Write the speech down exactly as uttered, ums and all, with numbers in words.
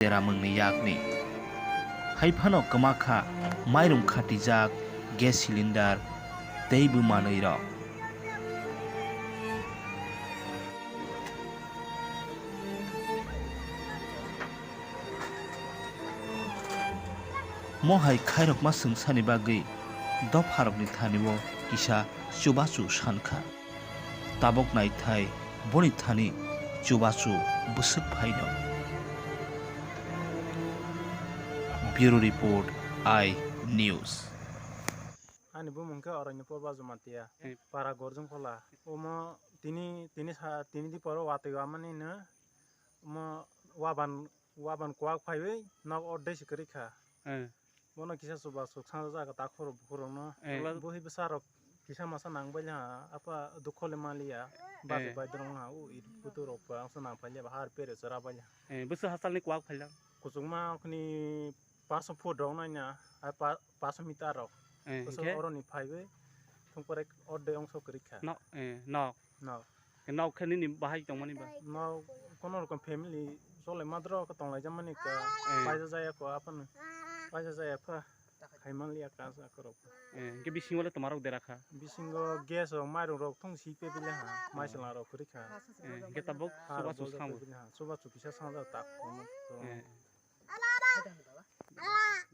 deramungni yakni. Hai phano kwma kha mairum khatijak, gas cylinder tei bw manwirok. Mohai khairokma swngchani bagwi dopharokni thani-o kisa chubachu sankha. Tabuk naithai boni thani chubachu bwswk phaino. Bureau Report, I News. Ani bumung khe Oroinopur Bajumatia, para Gorjongkhola. Omo tini, tini sa, tini di poro watwi wamani no, omo waban, waban kwak phaiwi nok ordei se kwrwi kha. Bono kisa chubachu sanja jaga takhurok bukhurokno. Buhi bwsarok kisa masa nang bailha, apa dukho le maliya, bajwi bai dorong ha, o it kutu rok ba angsa nang pailiya, bahar pere chwra bailha. Bwswk hachalni kwak phailak? Kuchukma khni paso foot rok naina, a pa-, paso meter rok. Bwswk oroni phaiwi thung pore ordei ongso kwrwi kha. No, no. No. Nok khe nini bahai tongmani ba? Nok kono rokom family chole madro ko tonglai jamani ka. Paisa jaya ko apan. Paisa jaya pha. Khai man liya ka sa korok. Ke bising wale tomarok dera kha. Bisingo gas rok mairung rok thung si pe bile ha. Mai sala rok khuri kha. Ke tabok suba chu sang. Suba chu kisa sang da tak.